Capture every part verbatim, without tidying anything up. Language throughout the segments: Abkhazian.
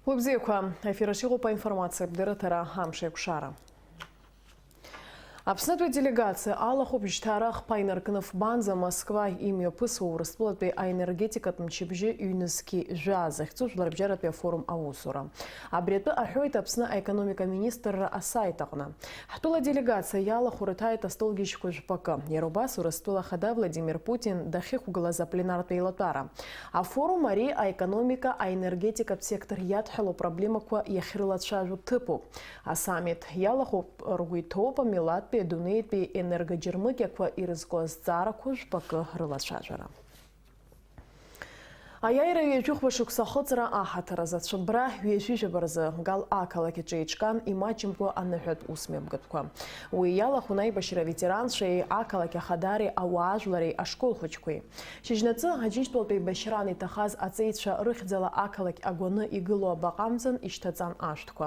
Уи бзиақәа, ефир аҿы иҟоуп аинформациатә дырраҭара «Амш еиқәшара». Аԥснытәи аделегациа алахәуп жьҭаара ахԥа инаркны фбанӡа Москва имҩаԥысуа Урыстәылатәи аенергетикатә мчыбжьы ҩнызқьи жәаа захьӡу жәларбжьаратәи афорум аусура. Абри атәы аҳәоит Аԥсны аекономика министрра асайт аҟны. Ҳтәыла аделегациа иалахәу рыҭааит астолгьежьқәа жәпакы. Иара убас Урыстәыла Ахада Владимир Путин дахьықәгылаз апленартә еилатәара. Афорум ари аекономика, аенергетикатә сектор иадҳәалоу проблемақәа иахьрылацәажәо ҭыԥуп. Асаммит иалахәуп, ргәы иҭоуп амилаҭтәи адунеитәи енергоџьармыкьақәа ирызку азҵаарақәа жәпакы рылацәажәара. Аиааира ҩажәи хәба шықәса ахыҵра аҳаҭыр азы Цәыббра ҩажәи жәаба рзы Гал ақалақь аҿы еиҿкаан имаҷымкәа аныҳәатә усмҩаԥгатәқәа. Уи иалахәын аибашьра аветеранцәеи ақалақь ахадареи ауаажәлари ашкол хәыҷқәеи. Шьыжьнаҵы Аџьынџьтәылатә еибашьраан иҭахаз аҵеицәа рыхьӡала ақалақь агәаны игылоу абаҟа амҵан ишьҭаҵан ашәҭқәа.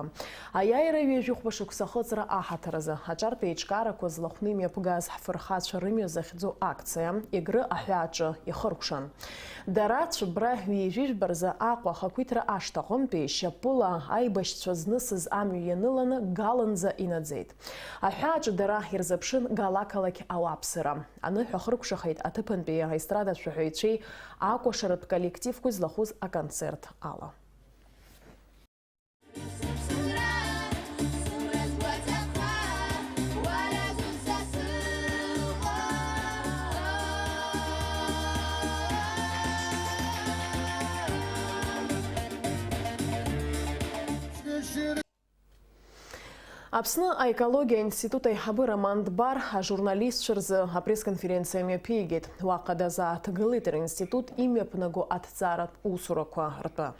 Аиааира ҩажәи хәба шықәса ахыҵра аҳаҭыр азы аҿартә еиҿкаарақәа злахәны имҩаԥгаз ҳфырхацәа рымҩа захьӡу акциа Егры аҳәааҿы ихыркәшан. Дара Цәыббра ҩажәи жәба рзы Аҟәа ахақәиҭра ашҭа аҟынтәи шьапыла аибашьцәа знысыз амҩа ианыланы Галанӡа инаӡеит. Аҳәааҿы дара ирзыԥшын Гал ақалақь ауааԥсыра. Аныҳәа хыркәшахеит аҭыԥантәи аестрадатә шәаҳәаҩцәеи акәашаратә коллективқәеи злахәыз аконцерт ала. Аԥсны аекологиа аинститут аиҳабы Роман Дбар ажурналистцәа рзы апресс-конференциа мҩаԥигеит. Уаҟа дазааҭгылеит ринститут имҩаԥнаго аҭҵааратә усурақәа ртәы.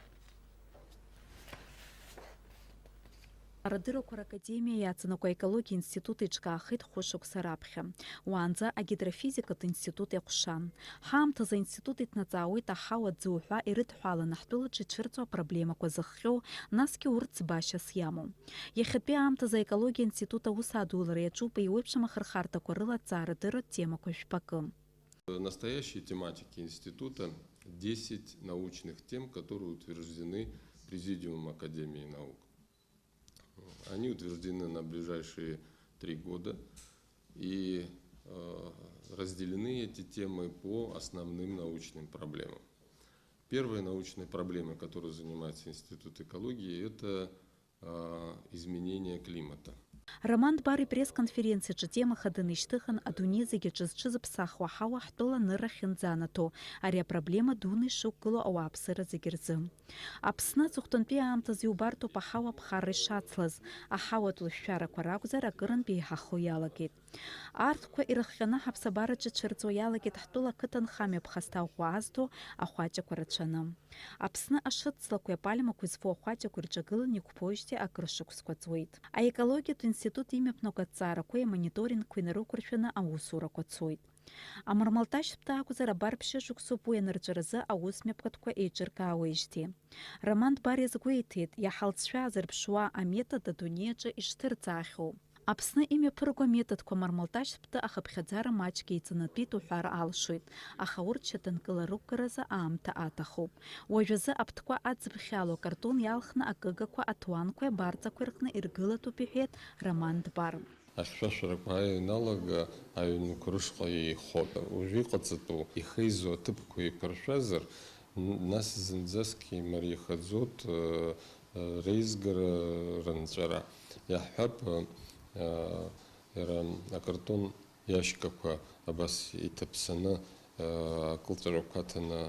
Арадырақәа ракадемиа иаҵанакуа аекологиа институт еиҿкаахеит хәышықәса раԥхьа. Уаанӡа агидрофизикатә институт иаҟәшан. Ҳаамҭазы аинститут иҭнаҵаауеит аҳауа, аӡы уҳәа ирыдҳәаланы ҳтәылаҿы ицәырҵуа апроблемақәа зыхҟьо, насгьы урҭ ӡбашьас иамоу. Иахьатәи аамҭазы аекологиа институт аус адулара иаҿуп еиуеиԥшым ахырхарҭақәа рыла аҭҵаарадырратә темақәа жәпакы. Настоящие тематики института — десять научных тем, которые утверждены Президиумом Академии наук. Они утверждены на ближайшие три года, и, э, разделены эти темы по основным научным проблемам. Первая научная проблема, которой занимается Институт экологии, это, э, изменение климата. Роман Дбар ипресс-конференциаҿы атема хаданы ишьҭыхын, адунеи зегьы аҿы зҽызыԥсахуа аҳауа ҳтәыла анырра ахьынӡанаҭо, ари апроблема дуны ишықәгылоу ауааԥсыра зегьы рзы. Аԥсны аҵыхәтәантәи аамҭазы иубартоуп аҳауа аԥхарра ишацлаз, аҳауатә лышәшәарақәа ракәзар, акырынтә еиҳахо иалагеит. Арҭқәа ирыхҟьаны ҳаԥсабараҿы ицәырҵуа иалагеит ҳтәыла ақыҭанхамҩа ԥхасҭа ӷәӷәа азҭо ахәаҷақәа рацәаны. Аԥсны ашыцлақәеи апальмақәеи зфо ахәаҷақәа ирҿагыланы иқәԥоижьҭеи акыр шықәсқәа ҵуеит. Аекологиатә институт имҩаԥнаго аҭҵаарақәеи амониторингқәеи нарықәыршәаны аусурақәа цоит. Амармалташьтә акәзар, абар ԥшьышықәсоуп уи анырҵәаразы аусмҩаԥгатәқәа еиҿыркаауеижьҭеи. Роман Дбар иазгәеиҭеит, иаҳа алҵшәа азырԥшуа аметод адунеи аҿы ишҭырҵаахьоу. Аԥсны имҩаԥырго аметодқәа амармалташьтә ахыԥхьаӡара маҷк еиҵанатәеит уҳәар алшоит, аха урҭ шьаҭанкыла рықәгаразы аамҭа аҭахуп. Уажәазы аԥҭқәа аӡбхьало акартон иалхны акыгақәа, аҭуанқәеи абарҵақәеи рҟны иргылатәуп, иҳәеит Роман Дбар. Ахьшәашәарақәа ааиналага аҩнқәа рышҟа еихоит. Уажәы иҟаҵатәу ихеизо аҭыԥқәа еиқәыршәазар, н-, нас зынӡаск имариахаӡоит, э, э, реизгара рынҵәара. Иаҳҳәап, э, э, иара акартон иашькақәа абас иҭаԥсаны, акылҵәрақәа аҭаны,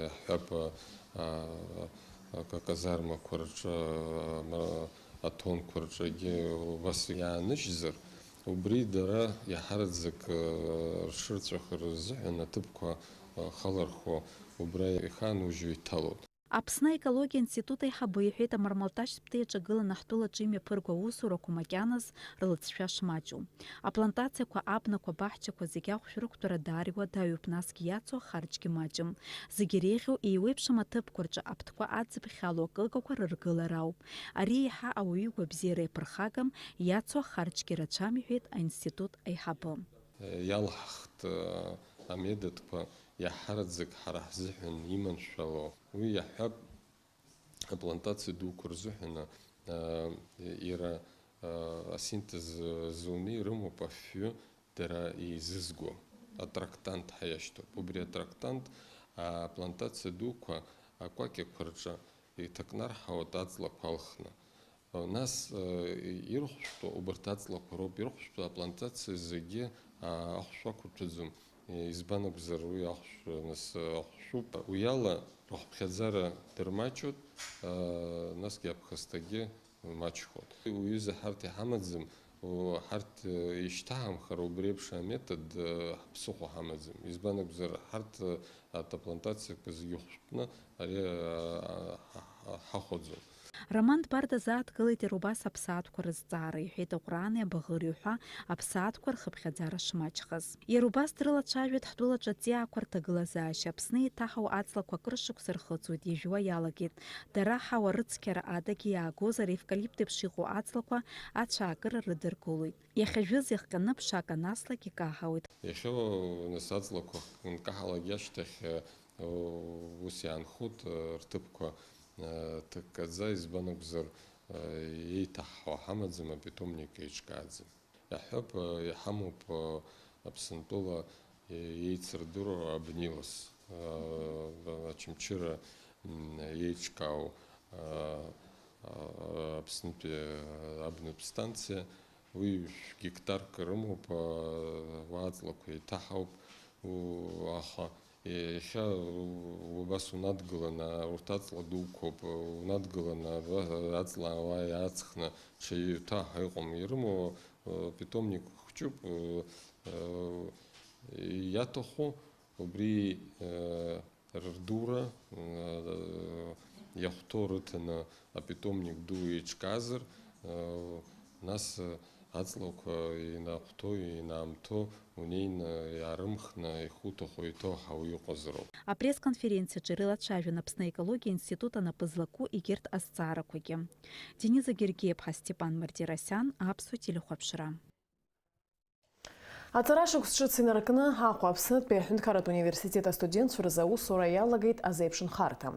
иаҳҳәап, аказармақәа рҿы, аҭонқәа рҿы егьи убас иааныжьзар, убри дара иаҳараӡак рҽырҵәахыр рзыҳәан аҭыԥқәа халархо убра ихаан уажәы иҭалоит. Аԥсны аекологиа институт аиҳабы иҳәеит, амармалташьтә иаҿагыланы ҳтәылаҿы имҩаԥырго аусурақәа макьаназ рылҵшәа шмаҷу. Аплантациақәа, абнақәа, абаҳчақәа зегьы ахәшә рықәтәара даара иуадаҩуп, насгьы иацу ахарџьгьы маҷым. Зегьы иреиӷьу еиуеиԥшым аҭыԥқәа рҿы аԥҭқәа аӡбхьало акыгақәа рыргылара ауп. Ари еиҳа ауаҩы игәабзиара иаԥырхагам, иацу ахарџьгьы рацәам, иҳәеит аинститут аиҳабы. Иалҳхт аметодқәа иаҳараӡак ҳара ҳзыҳәан иманшәало. Уи иаҳҳәап, Аплантациа дуқәа рзыҳәан, а, иара, а, асинтез зуны ирымоуп афҩы дара еизызго, атрактант ҳәа иашьҭоуп. Убри атрактант аплантациа дуқәа акәакьақәа рҿы иҭакнарҳауеит аҵлақәа алхны. Нас, э, ирхәшәтәу, убарҭ аҵлақәа роуп ирхәшәтәу, аплантациа зегьы, а, ахәшә ақәырҭәаӡом. Э, избан акәзар, уи ахәшә, нас, ахәшәуп. Уи ала рыхәԥхьаӡара дырмаҷуеит, а, насгьы аԥхасҭагьы маҷхоит. Уҩыза ҳарҭ иҳамаӡам, о, ҳарҭ, э, ишьҭаҳамхар, убри еиԥш аметод, э, ҳԥсыхәа ҳамаӡам. Избан акәзар, ҳарҭ, э, аплантациақәа зегьы хәшәтәны ари, э, ҳа-, ҳа-, ҳахәаӡом. Роман Дбар дазааҭгылеит иара убас аԥсаатәқәа рызҵаара, иҳәеит Аҟәраани абаӷырҩы ҳәа аԥсаатәқәа рхыԥхьаӡара шмаҷхаз. Иара убас дрылацәажәеит ҳтәылаҿы аҵиаақәа рҭагылазаашьа. Аԥсны еиҭаҳау аҵлақәа акыр шықәса рхыҵуеит, ижәуа иалагеит. Дара ҳауа рыцқьара адагьы иаагозар, евкалипт еиԥш иҟоу аҵлақәа ацәаакыра рыдыркылоит. Иахьа жәыз иахҟьаны ԥшак анаслак икаҳауеит. Иахьа, нас, аҵлақәа нкаҳалак ашьҭахь, ус иаанхоит, рҭыԥқәа ҭыккаӡа, избан акәзар, еиҭаҳҳауа ҳамаӡам, апитомник еиҿкааӡам. Иаҳҳәап, иҳамоуп Аԥсынтәыла еицырдыруа абнилас, Очамчыра еиҿкаау Аԥснытәи абнатә станциа, уи шә-, гектарк рымоуп, уа аҵлақәа еиҭаҳауп, у-, аха Иахьа убас унадгыланы, урҭ аҵла дуқәоуп, унадгыланы, аба-, аҵла ауаа иааҵхны ҽа еиҭаҳәа иҟам. Ирымоу, э, питомник хәҷуп, э, э, иаҭаху убри, э, рдура, э, иахәҭоу рыҭаны апитомник ду еиҿкаазар, э, нас, э, аҵлақәа инахәҭоу, инаамҭоу, унеины иаарымхны, ихуҭаху иҭоу ҳауа иҟазароуп. Апресс-конференциаҿы ирылацәажәон Аԥсны аекологиа институт анапы злаку егьырҭ азҵаарақәагьы. Дениза Гергиеԥҳа, Степан Мартиросиан, Аԥсуа телехәаԥшра. Аҵара шықәс ҿыц инаркны Аҟәа Аԥснытәи аҳәынҭқарратә университет астудентцәа рзы аусура иалагеит азеиԥшынхарҭа.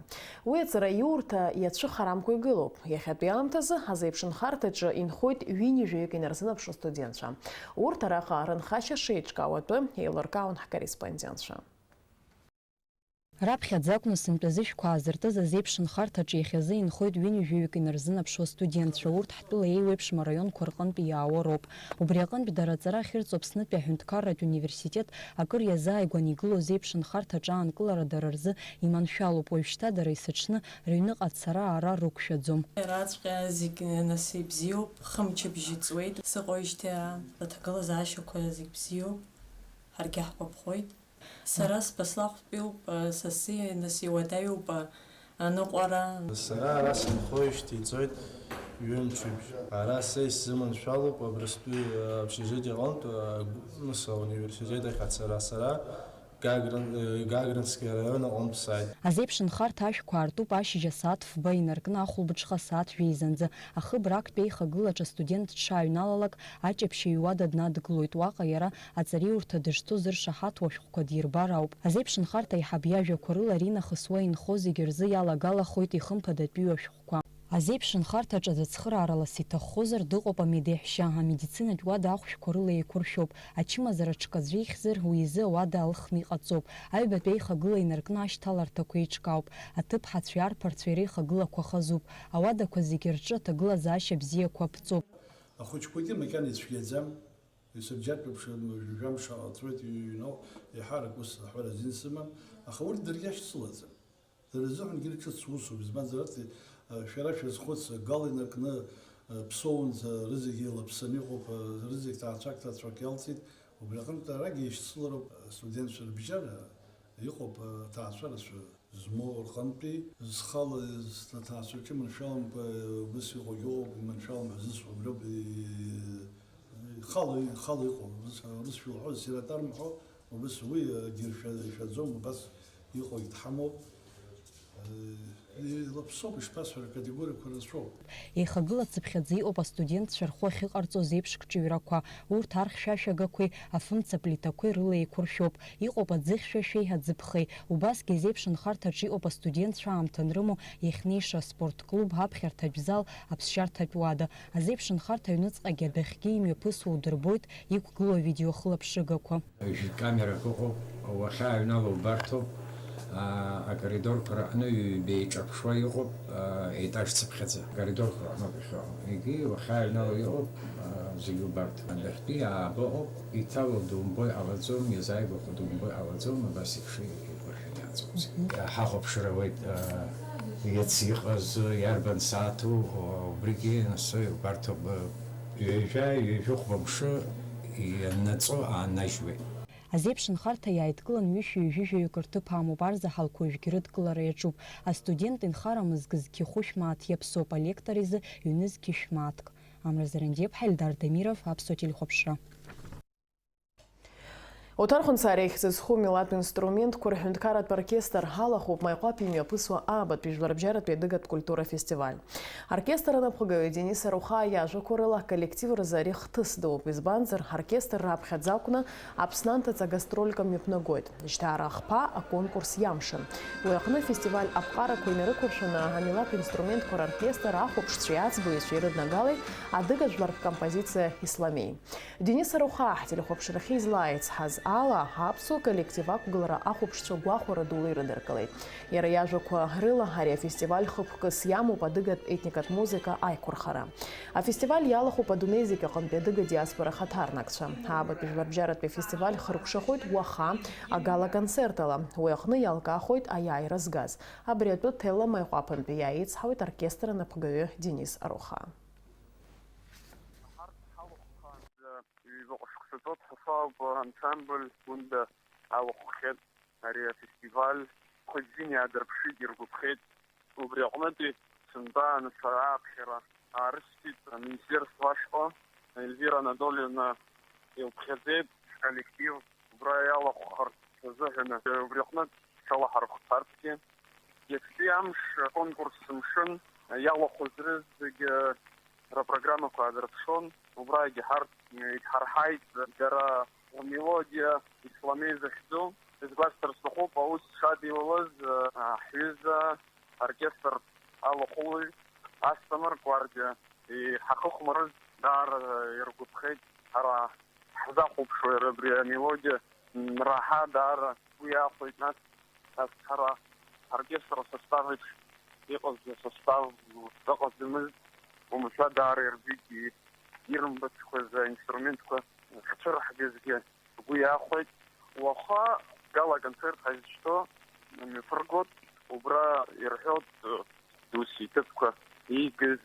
Уи аҵараиурҭа иацәыхарамкәа игылоуп. Иахьатәи аамҭазы азеиԥшынхарҭаҿы инхоит ҩынҩажәаҩык инарзынаԥшуа студентцәа. Урҭ араҟа рынхашьа шеиҿкаау атәы еилыркаауан ҳкорреспондентцәа. Раԥхьаӡа акәны сынтәа зышәқәа аазыртыз азеиԥшынхарҭаҿы иахьазы инхоит ҩынҩажәаҩык инарзынаԥшуа студентцәа. Урҭ ҳтәыла еиуеиԥшым араионқәа рҟынтәи иаауа роуп. Убри аҟынтә дара аҵара ахьырҵо Аԥснытәи аҳәынҭқарратә университет акыр иазааигәаны игылоу азеиԥшынхарҭаҿы аанкылара дара рзы иманшәалоуп. Уажәшьҭа дара есыҽны рыҩныҟа ацара ара рықәшәаӡом. Араҵәҟьа зегь насыԥ бзиоуп, хымчыбжьы ҵуеит, сыҟоижьҭеи аан, аҭагылазаашьақәа зегь бзиоуп, ҳаргьы ҳгәаԥхоит. Сара сбаслахәтәиуп, са сиа, нас иуадаҩуп аныҟәара. Сара ара сынхоижьҭеи ицоит ҩымчыбжь. Ара са исзыманшәалоуп Абрыстәи общежитие аҟынтә, нас ауниверситет ахь ацара. Сара Гагрин, э, Гагринский араион аҟынтә сааит. Азеиԥшынхарҭа ашәқәа аартуп ашьыжь асааҭ фба инаркны ахәылбыҽха асааҭ жәеизанӡа. Ахыбра актәи аихагылаҿы астудент дшааҩналалак, аҷаԥшьаҩ иуада днадгылоит. Уаҟа иара аҵариурҭа дышцо зыршаҳаҭу ашәҟәқәа дирбар ауп. Азеиԥшынхарҭа аиҳаб иажәақәа рыла, аринахыс уа инхо зегьы рзы иалагалахоит ихымԥадатәиу ашәҟәқәа. Азеиԥшынхарҭаҿы зыцхырааралас иҭаххозар, дыҟоуп амедеҳәшьа, амедицинатә уада ахәшәқәа рыла еиқәыршәоуп, ачымазара ҽказҩы ихьзар, уи изы ауада алхны иҟаҵоуп, аҩбатәи аихагыла инаркны ашьҭаларҭақәа еиҿкаауп, аҭыԥҳацәеи арԥарцәеи реихагылақәа хазуп, ауадақәа зегьы рҿы аҭагылазаашьа бзиақәа ԥҵоуп. Ахәыҷқәагьы макьана ицәгьаӡам. Исыбжьаҿыԥшын, ҩажәа мш ҟаҵоит, иҩноуп, еиҳарак ус аҳәара азин сымам, аха урҭ даргьы ашьцылаӡам. Дара рзыҳәангьы ҿыц усуп, избанзар, арҭ, шәара шәазхәыц, гал инаркны, ԥсоунӡа рызегьы еилаԥсаны иҟоуп, рызегь ҭаацәак, ҭаацәак иалҵит, убри аҟынтә арагьы ишьцылароуп, астудентцәа рыбжьара иҟоуп, ҭаацәа рацәа змоу рҟынтәи, зхала, зҭаацәаҿы иманшәаламкәа, убыс иҟоугьы ыҟоуп, иманшәалам ҳәа зысҳәо убриоуп, и-, ихала, ихала иҟоу, ус, урысшәа уҳәо, сиротарм ҳәа, убыс уи, егьи ршәа-, ишәаӡом, убас иҟоугь дҳамоуп. Э, и-, Ԥсоуп, ишԥасҳәара, акатегориақәа рацәоуп. Еихагылацыԥхьаӡа иҟоуп астудентцәа рхәы ахьыҟарҵоз еиԥш кҿыҩрақәа. Урҭ архьшәашәагақәеи афымцаплитақәеи рыла еиқәыршәоуп. Иҟоуп аӡыхьшәашәеи аӡыԥхеи. Убасгьы азеиԥш нхарҭаҿы иҟоуп астудентцәа аамҭа анрымоу иахьнеиша аспорт клуб, аԥхьарҭатә зал, аԥсшьарҭатә уада. Азеиԥш нхарҭа аҩныҵҟагьы адәахьгьы имҩаԥысуа удырбоит иқәгылоу авидеохылаԥшрыгақәа. Жәытә камерак ыҟоуп, уахьааҩнало убарҭоуп, аа, акоридорқәа рҟны ҩба еиҿаԥшуа иҟоуп, аа, етаж цыԥхьаӡа акоридорқәа рҟноуп иахьыҟоу. Егьи уахьааҩнало иҟоуп, аа, зегьы убарҭоуп. Адәахьтәи ааба ыҟоуп, иҭало думбо иҟалаӡом, иазааигәахо думбо иҟалаӡом, абас еиԥш еиқәыршәаны иааҵоуп зегьы. Ҳахәаԥшыр ауеит, аа, иацы иҟаз, иарбан сааҭу, убригьы нас убарҭоуп, ҩажәа, ҩажәихәба мшы ианнаҵо ааннажьуеит. Азеиԥш нхарҭа иааидкылан ҩышәи ҩажәи жәаҩык рҭыԥ амоуп, арзаҳалқәа уажәгьы рыдкылара иаҿуп. Астудент инхара мызкы зқьи хәышә мааҭ иаԥсоуп, алектор изы ҩны зқьи шә мааҭк. Амра Зарандиаԥҳа, Эльдар Дамиров, Аԥсуа телехәаԥшра. Оҭар Хәынцариа ихьӡ зху милаҭтә инструментқәа рҳәынҭқарратә оркестр алахәуп Маиҟәаԥ имҩаԥысуа аабатәи жәларбжьаратәи адыгатә культура фестиваль. Оркестр анапхгаҩы Денис Арухаа иажәақәа рыла, аколлектив рзы ари хҭыс дууп, избанзар, оркестр раԥхьаӡа акәны Аԥсны анҭыҵ агастролька мҩаԥнагоит. Жьҭаара ахԥа аконкурс иамшын. Уи аҟны афестиваль аԥҟарақәа инарықәыршәаны, амилаҭтә инструментқәа роркестр ахәаԥшцәеи аӡбаҩцәеи рыднагалеит адыга жәлартә композициа Исламеи. Денис Арухаа ҳтелехәаԥшрахьы излааицҳаз ала, аԥсуа коллектив ақәгылара ахәаԥшцәа гәахәара дула ирыдыркылеит. Иара иажәақәа рыла, ари афестиваль хықәкыс иамоуп адыгатә етникатә музыка аиқәырхара. Афестиваль иалахәуп адунеи зегь аҟынтәи адыга диаспора ахаҭарнакцәа. Аабатәи жәларбжьаратәи афестиваль хыркәшахоит уаха агала-концерт ала. Уи аҟны иалкаахоит аиааира згаз. Абри атәы Ҭелла Маиҟәаԥынтәи иааицҳауеит оркестр анапхгаҩы Денис Арухаа. Ҳарҭ ҳалахәхаанӡа ҩбаҟа шықәса ҵуеит, ҳәа ауп ансамбль Гәында алахәхеит. Ари афестиваль хәыҷ-бзианы иаадырԥшит, иргәаԥхеит. Убри аҟнытәи сынтәа анацәа ааԥхьара аарысҭеит аминистерство ашҟа. Эльвира Анатольевна илԥхьаӡеит ҳколлектив убра иалахәхарц азыҳәан, убри аҟнытә ҳшалаҳархәцарцгьы. Иацтәи амш аконкурс мшын, иалахәыз рызегьы рпрограммақәа аадырԥшуан. Убраагьы ҳарҭ идҳарҳаит дара рмелодиа Исламеи захьӡу. Изгәасҭар сҭахуп, аус шадиулаз ҳҩыза оркестр алахәылаҩ Асҭамыр Кәарҷиа иҳахыхәмарыз даара иргәаԥхеит. Ҳара ҳзахәаԥшуа иара абри амелодиа анраҳа, даара сгәы иахәеит. Нас, нас ҳара ҳоркестр асостав еиԥш иҟаз асостав ыҟаӡамызт, уамашәа даара ирбеит ирымбаҵқәаз аинструментқәа ахьцәырҳгазгьы. Сгәы иахәеит. Уаха гала-концерт ҳазышьҭоу мҩаԥыргоит, убра ирҳәоит, ус иҭыԥқәа иигаз,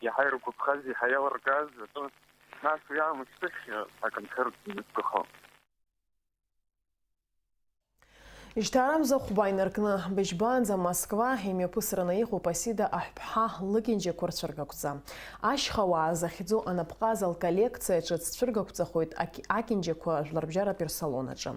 иаҳа иргәаԥхаз, иаҳа иалыргаз атәы. Нас уи аамышьҭахь аконцерт зныҵгахо. Жьҭарамза хәба инаркны, быжьбаанӡа Москва имҩаԥысраны иҟоуп Асида Аҳәԥҳа лыкьанџьақәа рцәыргақәҵа. Ашьхауаа захьӡу анапҟаза лколлекциа аҿы дцәыргақәҵахоит аки-, акьанџьақәа жәларбжьаратәи рсалон аҿы.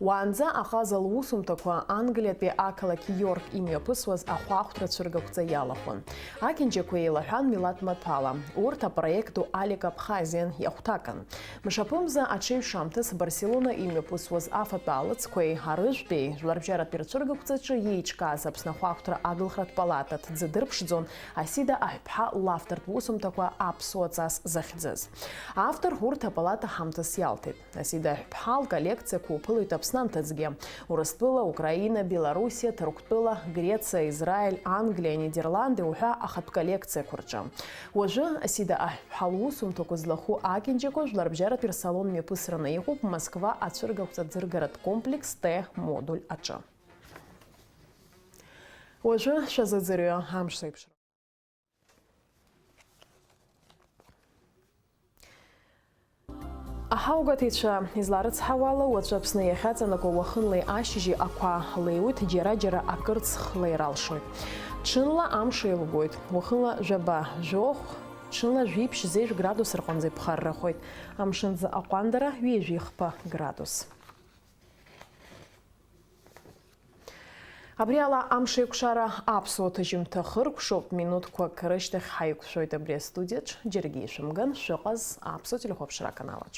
Уаанӡа аҟаза лусумҭақәа Англиатәи ақалақь Иорк имҩаԥысуаз ахәаахәҭра цәыргақәҵа иалахәын. Акьанџьақәа еилаҳәан милаҭ маҭәала. Урҭ апроект ду Алик Абхазиан иахәҭакын. Мшаԥымза аҽеиҩшамҭас Барселона имҩаԥысуаз афатә аалыҵқәеи арыжәтәеи жәларбжьаратәи рцәыргақәҵаҿы иеиҿкааз Аԥсны ахәаахәҭра агылхратә палата ҭӡы дырԥшӡон Асида Аҳәԥҳа лавтортә усумҭақәа аԥсуа ҵас захьӡыз. Автор урҭ апалата ҳамҭас иалҭеит. Асида Аҳәԥҳа лколлекциақәа уԥылоит Аԥсны анҭыҵгьы, Урыстәыла, Украина, Белоруссиа, Ҭырқәтәыла, Грециа, Израиль, Англиа, Нидерланди уҳәа ахатә коллекциақәа рҿы. Уажәы Асида Аҳәԥҳа лусумҭақәа злахәу акьанџьақәа жәларбжьаратәи рсалон мҩаԥысраны иҟоуп Москва ацәыргақәҵа ӡыргаратә комплекс Т модуль аҿы. Уажәы шәазыӡырҩы амш зеиԥшроу. Аҳаугәаҭеицәа изларыцҳауа ала, уаҵәы Аԥсны иахьаҵанакуа уахынлеи ашьыжьи ақәа леиуеит, џьара-џьара акырцх леир алшоит. Ҽынла амш еилгоит, уахынла жәаба, жәохә, ҽынла жәиԥшь-зежә градус рҟынӡа иԥхаррахоит, амшынӡы аҟәандара ҩажәихԥа градус. Абри ала амш еиқәшара аԥсуа ҭыжьымҭа хыркәшоуп, минуҭқәак рышьҭахь ҳаиқәшәоит абри астудиаҿ, џьаргьы ишәымган, шәыҟаз аԥсуа телехәаԥшра аканалаҿ.